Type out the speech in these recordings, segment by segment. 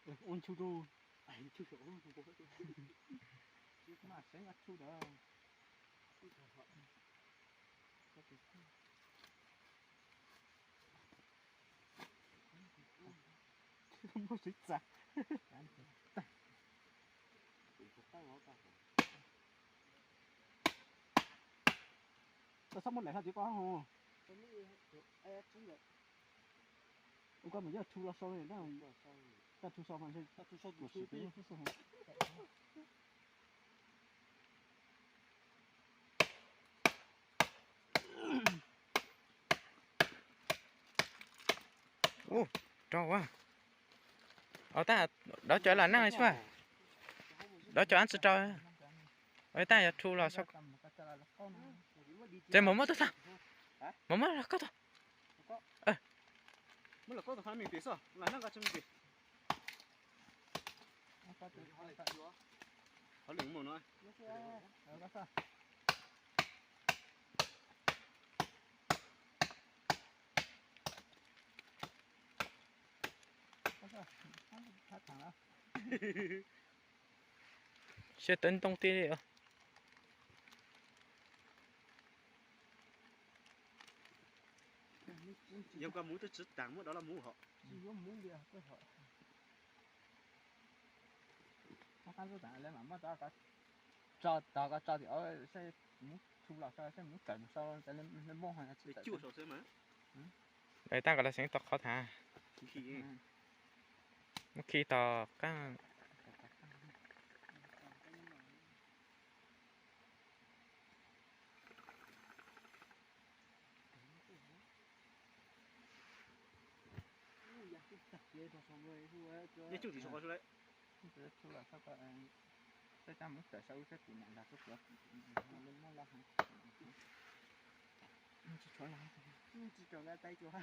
Ua nchu rau. Maj seev ua nchu rau. Muab seev txav. Koj txhob muab daim hlo tias koj hos. Ua koj mus yog thu los sau, koj thu sau mas ntshe. Ua rau ua. Ua tab, dov cov lam neej xwb. Dov cov ab tsi rau. Ua tab yog thu los sau. Ces mus muab tug tag. Mus muab los koj tag. Qhov lwm mus no. Siab tawv ntoo tiag li os. Yog koj muv twb tsis tas muab dov los muv hos. Qab lub tas lawv mam muab tso, tso ko tso tim saib muv thu los sau, saib muv tawm mus sau, le muaj cuj sau xwb mas. Lawv tab kom lawv xeev tau qhov tas. Muab khi tau qab. Nyob tsuj tim saum qhov sub lawm. Saib tag mus tawm saum saib tim nam nrag tuaj tuav. Tsis tshuav los, tsis tshuav nqa taib cua.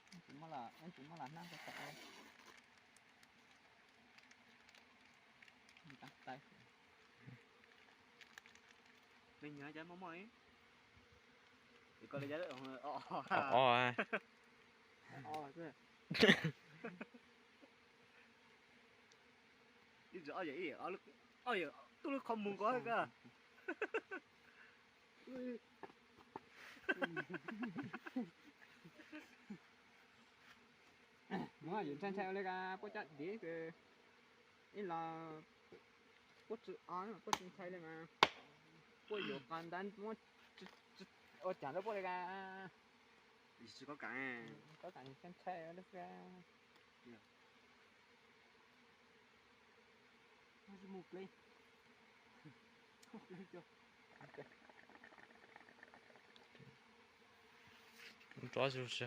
Tsis muab los, tsis muab los hnab rau tom. Nws nyuag cas mob mob. Koj li o o. Ib txwm ob yawm, ob yawm tuaj lub qhov muag ko koj. Muab yuav ntshai ntshai ua li ka puab coj div kws ib los puab tsi o, puab tsi ntshai li mas puab yuav qhov ntawd muab ua caag rau puab li ka. Tsis kov kam, kov kam ntshai ntshai li ka. Rov zus.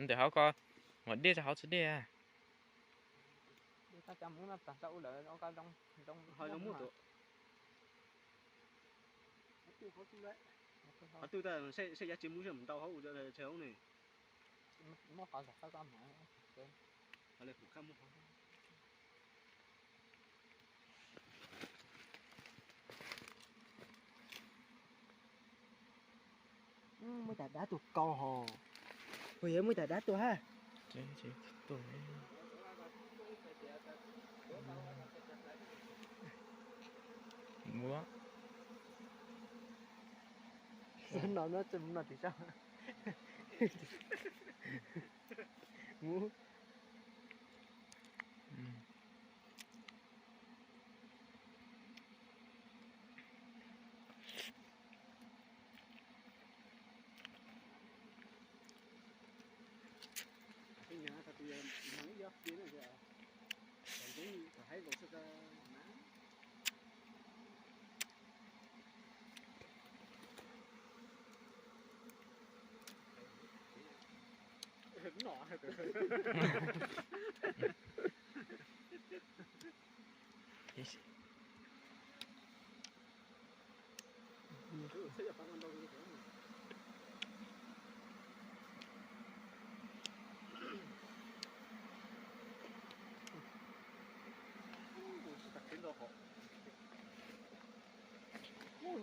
Ntawm hauv ko, muaj dej rau hauv tsis dej? Qhov twg tab saib yav tsis muaj mus ntau hauv tshav hauv ne. Muaj tas dab tuag kaus hos. Puas yog muaj tas dab tuag hab? Mus no no tsis mus no tim sab. Mus. Ub,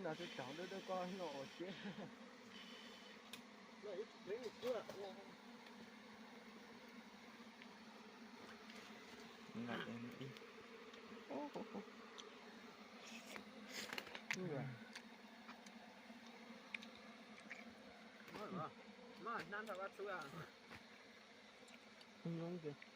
nas tsuas caum dawb dawb koj no ua siab. Nyob tiag.